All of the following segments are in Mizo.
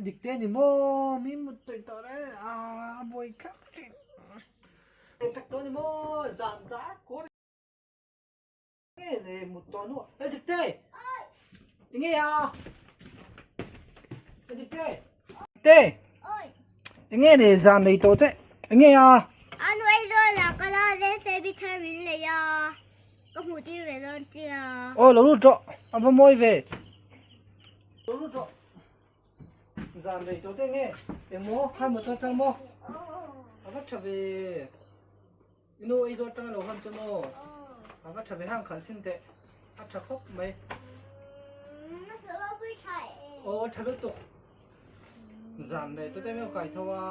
Dik te ni maw mi mut tawih tawh reng a a buai thlak thin. Tak tawh ni maw zan dar kawr nge le mut tawh nu dik te enge a dik te te enge le zan nei tawh che enge a Anu Aizawl ah ka la le sebi thar min lei a ka hmuh tir ve dawn che a. Aw lo lut rawh a va mawi ve. Lo lut rawh zan rei tawh te nge engmaw kha motor thar maw a va tha ve i nu Aizawl tanga lo hawn che maw a va tha ve hang khalh chhin teh a tha khawp mai aw tha lutuk zan rei tawh te nge kai tho a.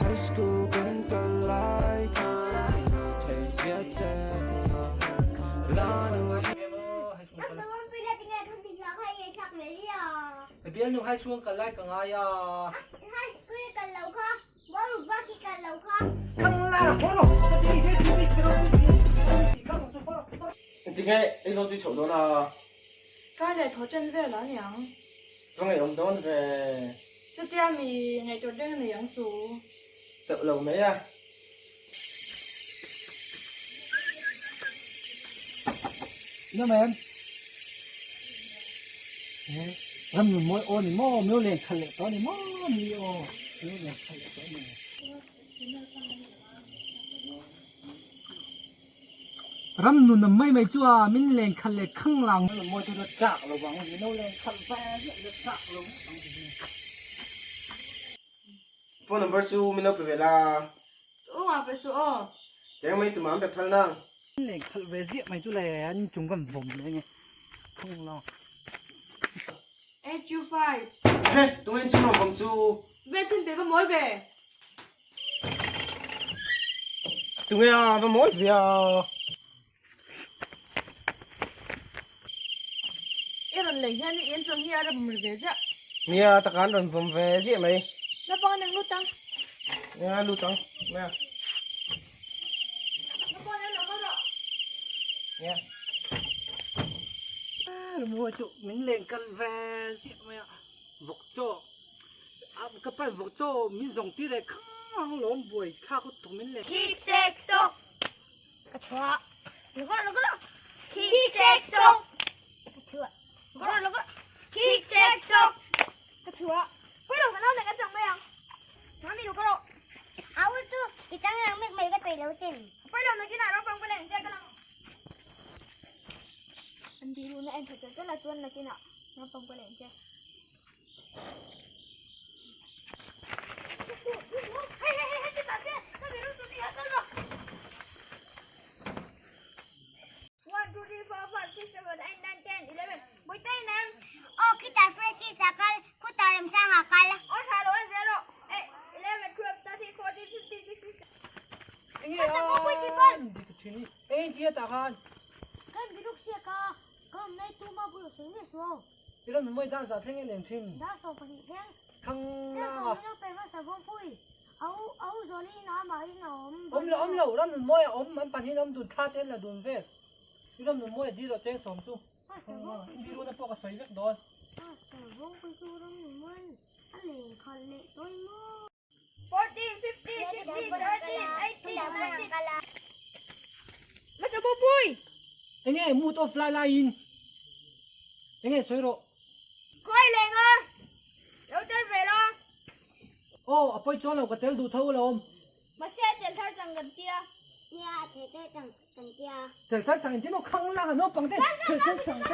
High school kan kal lai khan ka nu thei zia che Bialnu high school kal lai ka ngai a. Khang la haw rawh ka ti he si mi si rawh si khang chu haw rawh. Engtinge Aizawl chu i chhoh dawn a? Kar leh thaw chen vel a niang. Va ngaihawm dawn ve. Chutia mi ngaihtuah reng a nei ang chu. Teuh lo mai a. Nia em? Ram nun mawi aw ni maw? Miu len khalh leh tawh a ni maw? Ni aw, miu len khalh leh tawh a ni. Ram nun ang mai mai chu a min len khalh leh khang lang. Ram nun mawi chu la chak lo vang a ni, no len khalh ve ziah la chak lo ang ti hi. Phone number chu min lo pe ve la. U nga pe chu aw. Cheng mai tumah an pe phal nang. Min len khalh ve ziah mai chu le an chung kan vawm leh nge khang lang. 825. He, tunge in chung rawn vawm chu. Ve chin te va mawl ve. Tunge a va mawl ve a. I rawn lei hian i en chawng hi a rawn ri ve ziah. Nia, taka an rawn vawm ve ziah mai. Naupang an eng lut ang. Nia, lut ang. Nia. Naupang an lo kal rawh. Nia. Mawi chu min leng kal ve ziah mai a, vawk chaw ka pan vawk chaw min zawng tir leh khang lawm buai thlak lutuk min leng. Khik sek sawk ka chhuah lukawr lukawr khik sek sawk ka chhuah lukawr lukawr khik sek sawk ka chhuah pawh lo ka nau leh ka chang mai ang mami lukawr rawh au chu i chang lang mek mai ka peih lo sin pawh lo nakinah naupang pawh leh ang che ka lang. An biruhna en tha chelh chelh a chuan nakinah naupang pawh leh ang che. Aw khitar Francis a kal, khutar Remsanga a kal. Enge a dik thin i eng tia tah khan. Kan biruk siak a, ka awm lai tuma bul a sawi miah suau. I rawn hmuai dar zah thleng en em thin. Dar 12 thleng. Thang Sel la. sawm milo pe hmasa bawmpui. A u a u zawli in a amahin a awm. Awm lo awm lo ram nun mawi a awm an pahnih in awm dun thla te an la dun vel. I rawn nun mawi a dil aw cheng sawm chu. Pastor bawmpui chu. Biru na pawh ka sawi vek dawn. Pastor bawmpui chu ram nun mawi a len khalh leh tawi maw. Enge mood off lai laiin enge sawi rawh. Khawi leng a, lo tel ve la. Aw a pawi chuan lo ka tel duh tho alawm. Mahse tel thar chang kan tia. Nia tel thar chang kan tia. Tel thar chang in ti maw khang lang a naupang te tel thar chang te.